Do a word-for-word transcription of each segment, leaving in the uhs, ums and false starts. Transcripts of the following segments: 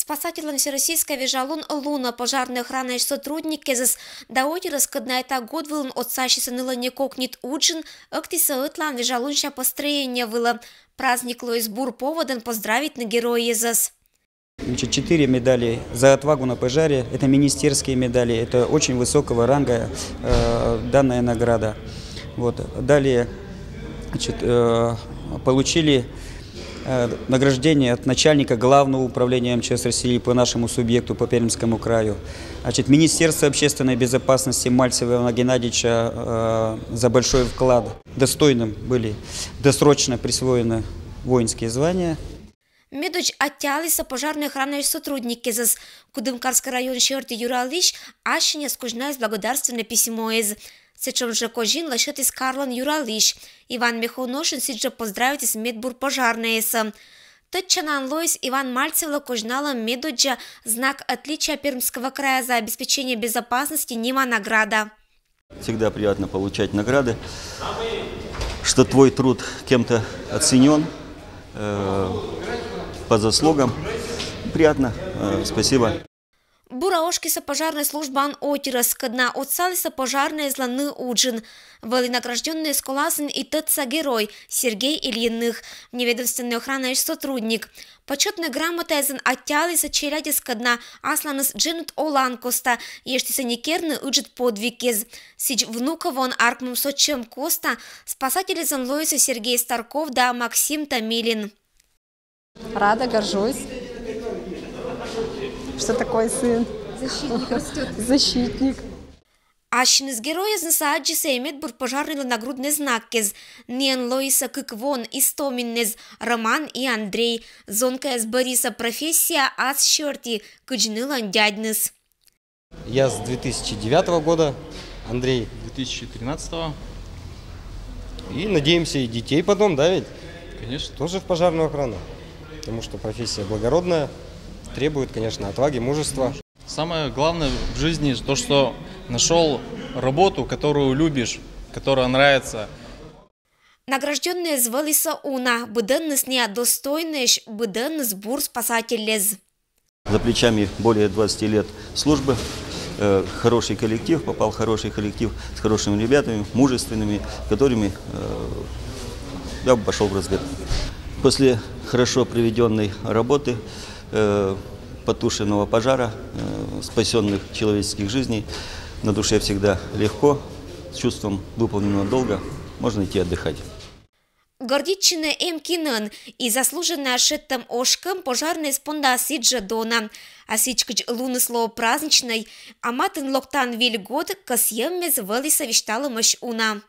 Спасательлэн всероссийской вежалун лунэ пожарной охранаысь сотрудникезэс да отирос, кӧд на этап год вылын отсасьыса нылэннэ кокнит уджын, ӧктӥсьсэ ӧтлаын вежалунся построение вылэ. Праздник луиз бур поводэн поздравитьны геройезэс. Значит, четыре медали за отвагу на пожаре. Это министерские медали, это очень высокого ранга э, данная награда. Вот. Далее, значит, э, получили э, награждение от начальника Главного управления М Ч С России по нашему субъекту, по Пермскому краю. Значит, Министерство общественной безопасности Мальцева Ивана Геннадьевича э, за большой вклад. Достойным были досрочно присвоены воинские звания. Медодз аттьӧаліс пожарной охранаысь сотрудникезэс. Кудымкарский район Сьӧртӥ юралысь асьсэняз козьналэ благодарственной письмоез. Сыӵе же козин лэсьтӥз Карлон юралысь. Иван Мехоношин сыӵе же поздравитӥз медбур пожарноесэ. Тӧдчанаен луиз Иван Мальцевлы козьналэм медодзза «Знак отличия Пермского края за обеспечение безопасности» нима награда. Всегда приятно получать награды, что твой труд кем-то оценен э, по заслугам. Приятно, э, спасибо. Бура ошкиса пожарной службаын отирос, кӧд на отсалиса пожарноезлэн уджын. Вӧлі награждённоез коласын и тӧдса герой Сергей Ильиных, вневедомственной охранаысь сотрудник. Почётной грамотаезлэн аттьӧалиса челядез, кӧд на асланыс ӝыны олан коста, эштӥса ни керны ыджыт подвигез. Сӥдз Внуковоын аркмем сотчем коста спасателезлэн луиса Сергей Старков да Максим Томилин. Рада, горжусь, что такой сын. Защитник растёт. Защитник. Асьныс героезлы адӟиса медбур пожарнойлэн нагрудной знакез. Ниен луиса кык вон Истоминэз Роман и Андрей. Зонкаез бӧрйиса профессия ас Сьӧртӥ, кызьы нылэн дядьныс. Я с две тысячи девятого года, Андрей две тысячи тринадцатого. И надеемся и детей потом, да ведь? Конечно. Тоже в пожарную охрану. Потому что профессия благородная, требует, конечно, отваги, мужества. Самое главное в жизни то, что нашел работу, которую любишь, которая нравится. Награждённоез вӧліса уна, быдэнныс нея достойноесь, быдэнныс бур спасателез. За плечами более двадцати лет службы. Э, хороший коллектив, попал в хороший коллектив с хорошими ребятами, мужественными, которыми э, я бы пошел в разведку. После хорошо проведенной работы, э, потушенного пожара, э, спасенных человеческих жизней, на душе всегда легко, с чувством выполненного долга можно идти отдыхать. Гордитчыны эм кинэн, и заслуженной шедьтэм ошкэм пожарноез понда сыӵе дона. А сыӵе кызь луныс луэ праздничной, а матын локтан выль год кӧсъеммес вӧліса висьталомысь уна.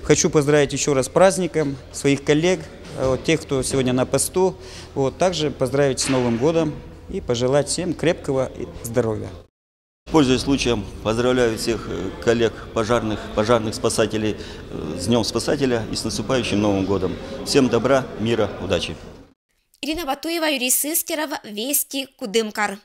Хочу поздравить еще раз с праздником своих коллег, э, вот, тех, кто сегодня на посту. Вот, также поздравить с Новым годом и пожелать всем крепкого здоровья. Пользуясь случаем, поздравляю всех э, коллег пожарных, пожарных спасателей э, с Днем Спасателя и с наступающим Новым годом. Всем добра, мира, удачи! Ирина Батуева, Юрий Сыстеров, Вести, Кудымкар.